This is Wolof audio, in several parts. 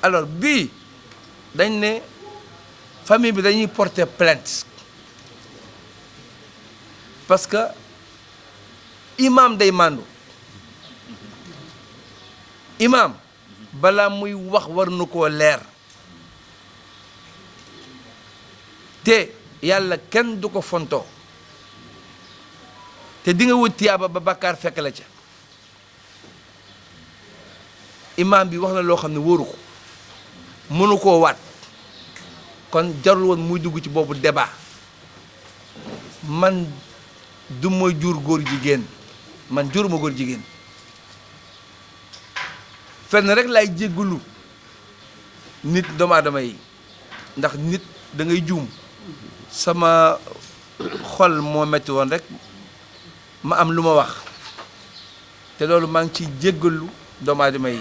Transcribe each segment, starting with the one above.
alors bii dañ ne famille bi dañuy porter plainte parce que imam day màndu imam balaa muy wax war na koo leer te yàlla kenn du ko fontoo te di nga wut tiyaaba ba bàkkaar fekk la ca imam bi wax na loo xam ne wóoru ko mënu koo waat kon jarul woon muy dugg ci boobu débat man du ma jur góor jigéen man juruma góor jigéen fenn rek laay jéggulu nit doomu aadama yi ndax nit da ngay juum sama xol moo metti woon rek ma am lu ma wax te loolu maa ngi ciy jéggalu doomu aadama yi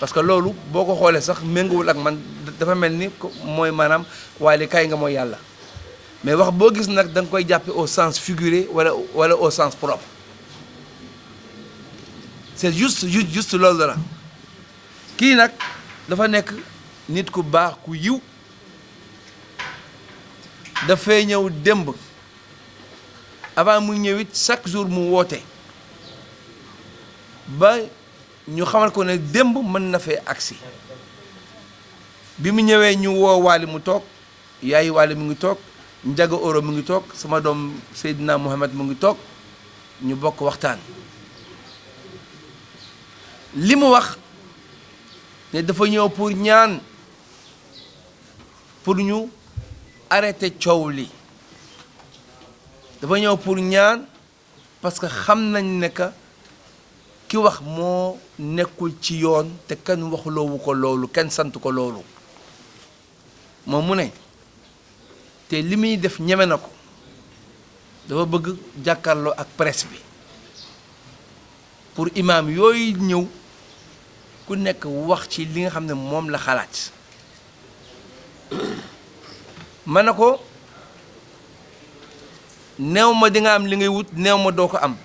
parce que loolu boo ko xoolee sax méngoowul ak man dafa mel ni mooy maanaam waaye kaay nga mooy yàlla mais wax boo gis nag da nga koy jàppe au sens figuré wala au sens propre c'est juste loolu la kii nag dafa nekk nit ku baax ku yiw dafay ñëw démb avant muy ñëwit chaque jour mu woote ba ñu xamal ko ne démb mën na fee agsi bi mu ñëwee ñu woo Waly mu toog yaayi Waly mu ngi toog Njaga Oro mu ngi toog sama doom Seydina Mohamed mu ngi toog ñu bokk waxtaan li mu wax ne dafa ñëw pour ñaan pour ñu arrêter coow li dafa ñëw pour ñaan parce que xam nañ ne que ki wax moo nekkul ci yoon te kenn waxuloowu ko loolu kenn sant ko loolu moom mu ne te li muy def ñeme na ko dafa bëgg jàkkaarloo ak presse bi pour imam yooyu ñëw ku nekk wax ci li nga xam ne moom la xalaat ma ne ko néew ma di nga am li ngay wut néew ma doo ko am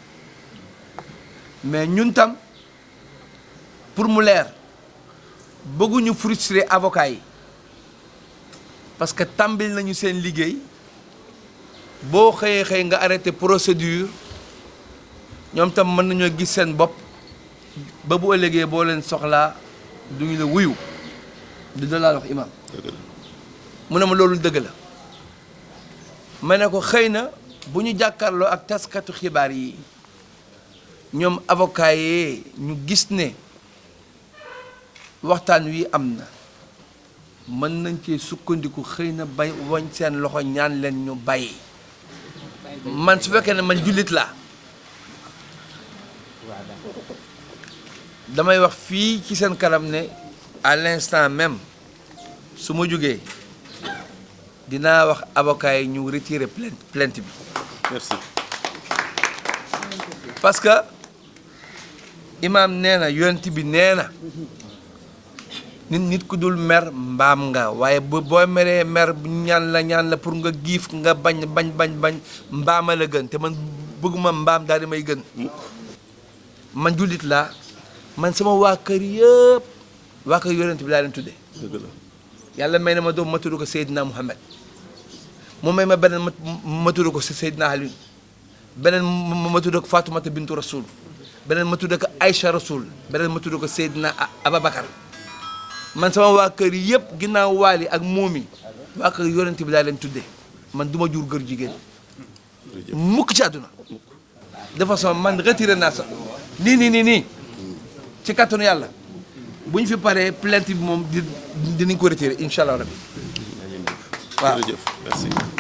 mais ñun tam pour mu leer bëgguñu frustrer avocat yi parce que tàmbil nañu seen liggéey boo xëyee nga arrêté procédure ñoom tam mën nañoo gis seen bopp ba bu ëllëgee boo leen soxlaa duñu la wuyu du laa wax imam mu ne ma loolu dëgg la ma ne ko xëy na bu ñu jàkkaarloo ak taskatu xibaar yi ñoom avocat yi ñu gis ne waxtaan wi am na mën nañ cee sukkandiku xëy na bay wañ seen loxo ñaan leen ñu bàyyi man su fekkee ne man jullit laa damay wax fii ci seen kanam ne à l'instant même su ma jógee dinaa wax avocat yi ñu retirer plainte bi. Merci. parce que imam nee na yonent bi nee na nit ku dul mer mbaam nga waaye boo meree mer ñaan la pour nga giif nga bañ mbaama la gën te man bëgguma mbaam daal di may gën man jullit laa man sama waa kër yëpp waa kër yonent bi laa leen tudde yàlla may na ma doom ma tudd ko Seydina Mohamed mu may ma beneen ma tudd ko Seydina Ali beneen ma tudd ko Fatoumata bintu Rasoul beneen ma tudd ko Aïcha Rasoul beneen ma tudd ko Seydina Ababacar man sama waa kër yëpp ginnaaw Waly ak moomi waa kër yonent bi laa leen tudde man du ma jur gër jigéen mukk ci àdduna de façon man retiré naa sax nii ci kàttanu yàlla bu ñu fi paree plainte bi moom dinañ ko retiré incha allah rabbi waaw jërëjëf merci.